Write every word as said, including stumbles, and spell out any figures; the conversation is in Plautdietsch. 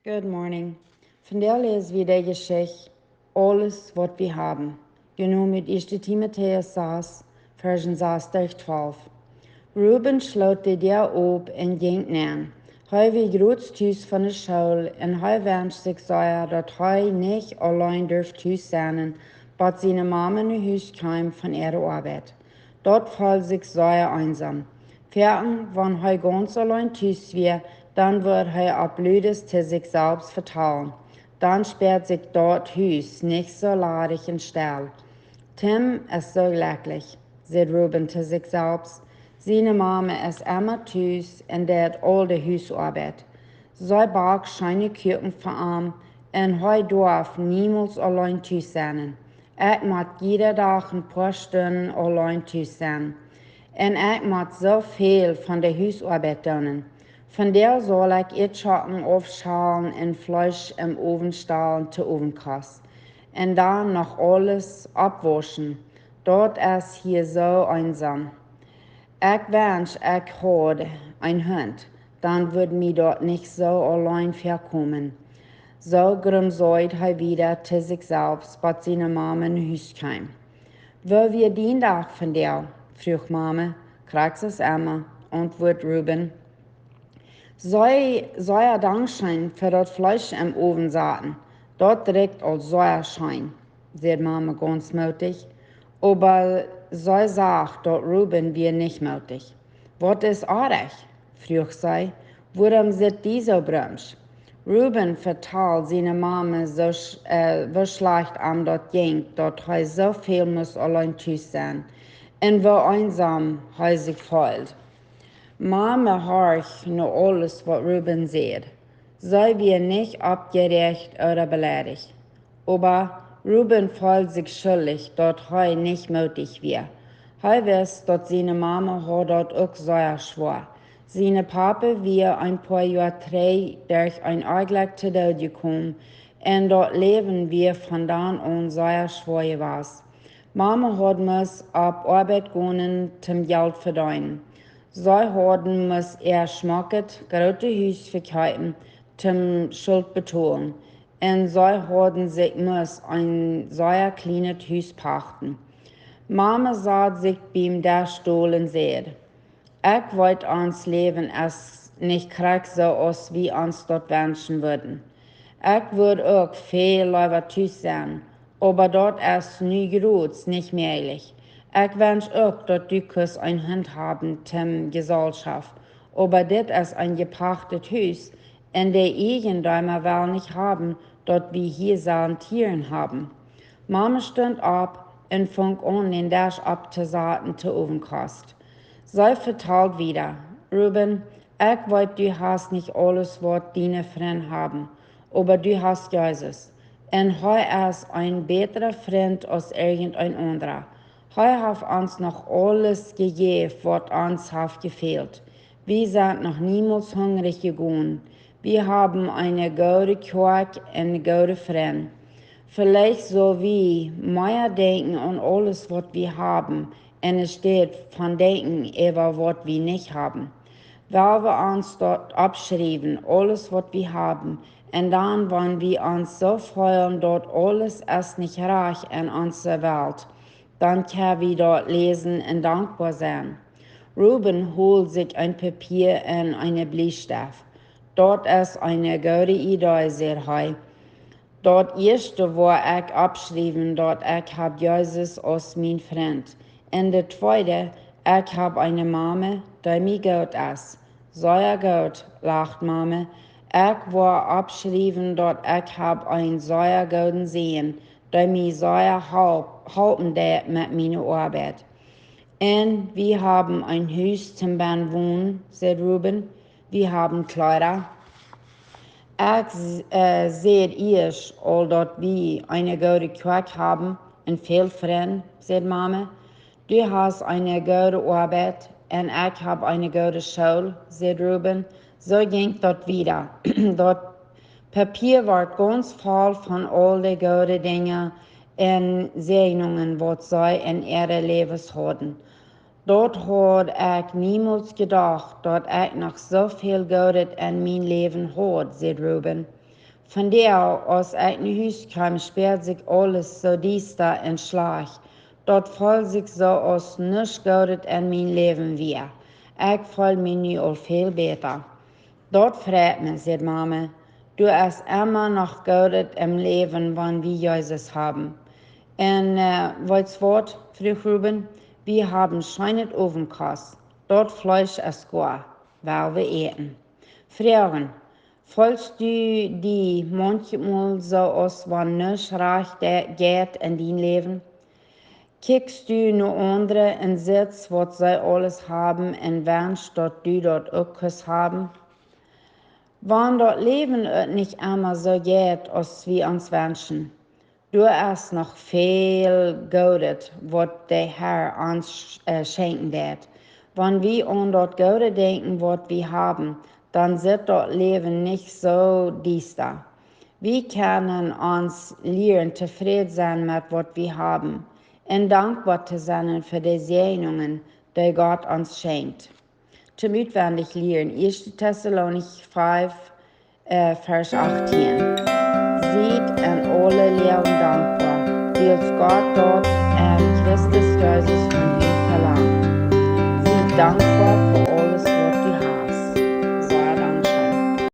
Good morning. Vondoag läs wie de Jeschicht Aules waut wie haben, jenomen ut ieeschte Timotäus sas, Varsch sas derch twalf. Ruben schloot de Däa op un jinkj nenn. Hee wia jrods tus von de School un hee wenscht sikj sea, daut hee nich auleen durf tus sennen, bat siene Mame no Hus kjeem von äare Oabeit. Daut feeld sikj sea eensom. Foaken, wan hee gaunz auleen tus wia, dan wudd hee opp ludes to sikj selfst vetalen. Dan späad sikj daut Hus nich soo ladich un stell. Tim es soo jlekjlich, säd Ruben to sikj selfst. Siene Mame es emma tus un deit aul de Husoabeit. See backt scheene Kuaken fa am un hee darf niemols auleen tus sennen. Ekj mott jieda Dach een poa Stunden auleen tus sennen. Un ekj mott soo väl von de Husoabeit doonen. Vondoag saul ekj Ieedschocken aufschalen un Fleesch em Owen stalen to Owentkost. Un dan noch aules oppwauschen. Daut es hia soo eensom. Ekj wenscht, ekj haud een Hunt, dan wudd mie daut nich soo auleen väakomen. Soo grumsauljd hee wieda to sikj selfst, bat siene Mame no Hus kjeem. Woo wia dien Dach vondoag? Fruach Mame. Krakjt soo aus emma, auntwuad Ruben. Sea, sea dankscheen fa daut Fleesch em Owen saten. Daut rikjt aul sea scheen, säd Mame gaunz mootich, oba see sach, daut Ruben wia nich mootich. Waut es oajch? Fruach see. Wuarom sitt du soo brumsch? Ruben vetald siene Mame soo sch-, äh, woo schlajcht am daut jinkj, daut hee soo väl must auleen tus sennen, un woo eensom hee sikj feeld. Mame horcht no aules waut Ruben säd. See wia nich oppjeräajt ooda beleidicht. Oba Ruben feeld sikj schullich, daut hee nich mootich wia. Hee wist, daut siene Mame haud daut uk sea schwoa. Siene Papa wia een poa Joa trigj derch een Onjlekj to Doot jekomen, un daut Läwen wia von dan aun sea schwoa jewast. Mame haud must opp Oabeit gonen, toom Jelt vedeenen. See hauden must äa schmocket, grootet Hus vekjeepen, toom Schult betolen, un see hauden sikj must een sea kjlienet Hus pachten. Mame sad sikj biem Desch dol un säd: Ekj weet, ons Läwen es nich krakjt soo aus wie ons daut wenschen wudden. Ekj wudd uk väl leewa tus sennen, oba daut es nu jrods nich mäajlich. Ekj wensch uk, daut du kust een Hunt haben toom Jesalschoft, oba dit es een jepachtet Hus, un de Ieejendeema well nich haben, daut wie hia sellen Tieren haben. Mame stunt opp un funk aun, dän Desch opptosaten to Owentkost. See vetald wieda: Ruben, ekj weet, du hast nich aules, waut diene Frind haben, oba du hast Jesus. Un hee es een bätra Frint aus irjent een aundra. Hee haft ons noch aules jejäft, waut ons haft jefält. Wie sent noch niemols hungrich jegonen. Wie haben eene goode Kjoakj un goode Frind. Veleicht sull wie mea denkjen aun aules, waut wie haben, enne Städ von denkjen äwa waut wie nich haben. Well wie ons daut oppschriewen, aules, waut wie haben, un dan, wan wie ons soo feelen, daut aules es nich rajcht en onse Welt, dan kjenn wie daut läsen un dankboa sennen. Ruben hold sikj een Papia un een Bliestift. Daut es eene goode Idee, säd hee. Daut ieeschte woa ekj oppschriewen, daut ekj hab Jesus aus mien Frint. Un daut tweede, ekj hab eene Mame, dee mie goot es. Sea goot, lacht Mame. Ekj woa oppschriewen, daut ekj hab een sea gooden Sän, dee mie sea halp-, halpen deit met miene Oabeit. Un wie haben een Hus toom bennen wonen, säd Ruben. Wie haben Kjleeda. Ekj s-, äh, säd ieescht aul, daut wie eene goode Kjoakj haben un väl Frind, säd Mame. Du hast eene goode Oabeit un ekj hab eene goode School, säd Ruben. Soo jinkj daut wieda. Daut Papia wort gaunz voll von aul de goode Dinja un Säajnungen, waut see en äare Läwes hauden. Daut haud ekj niemols jedocht, daut ekj noch soo väl Goodet en mien Läwen haud, säd Ruben. Vondoag, aus ekj no Hus kjeem, späad sikj aules soo diesta un schlajcht. Daut feeld sikj soo, aus nuscht Goodet en mien Läwen wia. Ekj feel mie nu aul väl bäta. Daut freit mie, säd Mame. Doa es emma noch Goodet em Läwen, wan wie Jesus haben. Un weetst waut, fruach Ruben, wie haben scheenet Owentkost. Daut Fleesch es goa, well wie äten. Froagen: Feelst du die maunchmol soo, aus wan nuscht rajcht jeit en dien Läwen? Kjikjst du no aundre un sitst, waut see aules haben, un wenschst, daut du daut uk kust haben? Wan daut Läwen uk nich emma soo jeit, aus wie ons wenschen, doa es noch väl Goodet, waut de Herr ons schenkjen deit. Wan wie aun daut Goode denkjen, waut wie haben, dan sitt daut Läwen nich soo diesta. Wie kjennen ons lieren tofräd sennen met waut wie haben un dankboa to sennen fa de Säajnungen, dee Gott ons schenkjt. Toom utwendich lieren: Ieeschte Tessalonicha fiew, Varsch achtieen. Siet en aule Loagen dankboa, wiels Gott daut